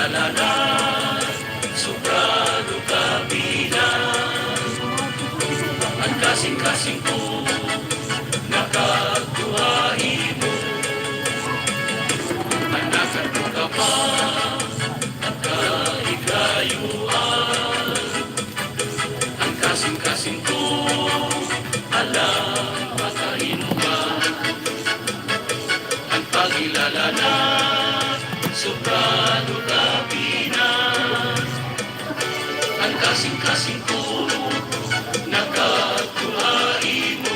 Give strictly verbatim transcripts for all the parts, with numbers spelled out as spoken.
Lana, sobrado ka pina. An kasingkasing ko, nakadto ha imo. An nakadto ka pa, an kahigayuan. An kasingkasing ko, alang makahinungan. An pagkilala na, sobrado ka pina. An kasingkasing ko, nakadto ha imo.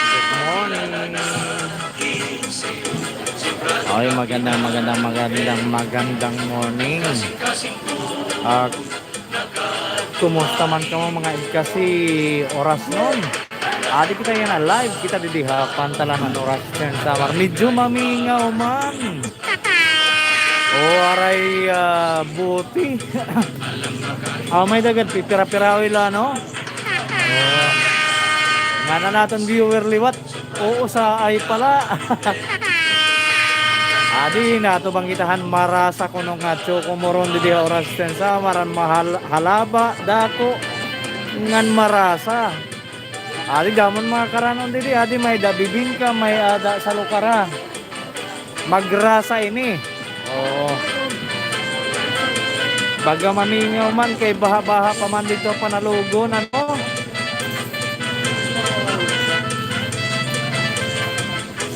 Good morning. Ay, magandang, magandang, magandang, magandang morning. Ah, kumusta man kamo, mga igkasi, orasnon? Adi kita yana live, kita didi ha Pantalan han Oras ten Samar. Medyo mamingaw man. O, aray, ah, buti. Ah, may-ada gad pipira-pirawi la, no? O. Ngana naton viewer liwat. Oo, sa ay pala. Adi, natubang kita han marasa kuno nga Choco Moron didi ha Oras ten Samar, an mahal-, halaba, dako, ngan marasa. Adi, damo an mga karanon didi, adi, may-ada bibingka, may-ada salukara. Magrasa ini. Oo. Baga mamingaw man kay baha-baha pa man didto ha Panalugon, ano?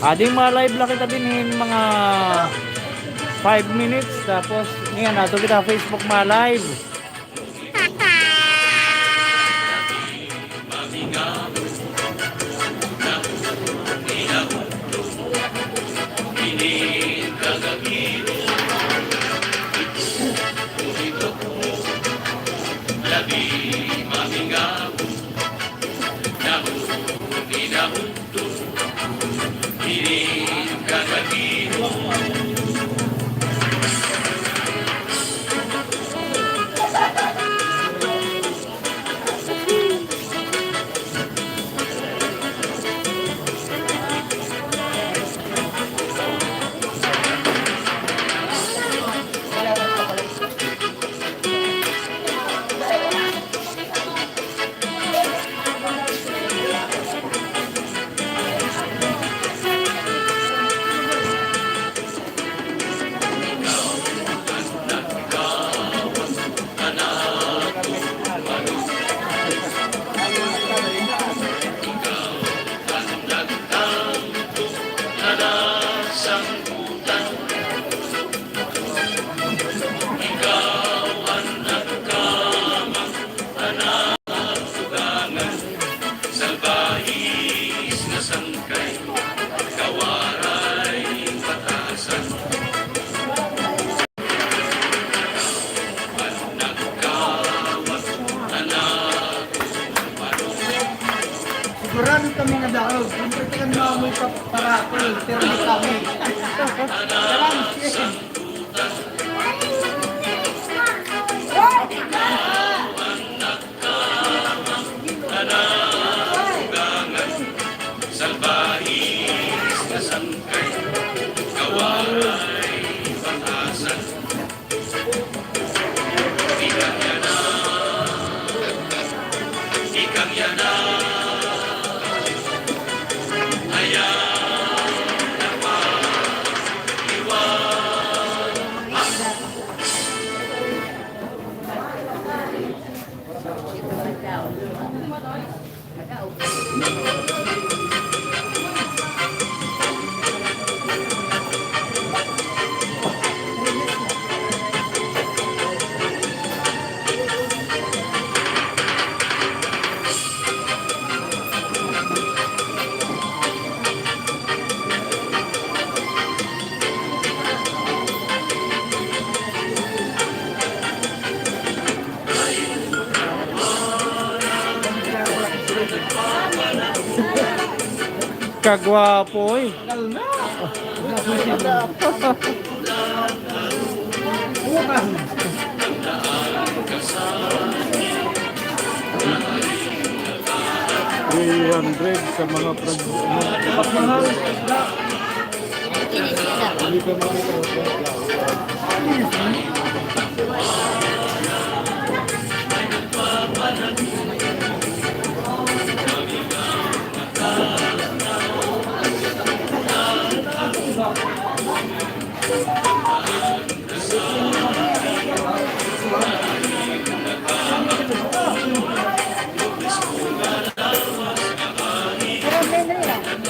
Adi, ma-live la kita dinhi hin mga five minutes, tapos niyan, adto kita ha Facebook ma-live. Sigurado kami nga daog. Siyempre, kan mga may pa-, parapol, pero di kami. Salamat, Shane. Kagwapo, eh. Three hundred sa mga pag-, ano,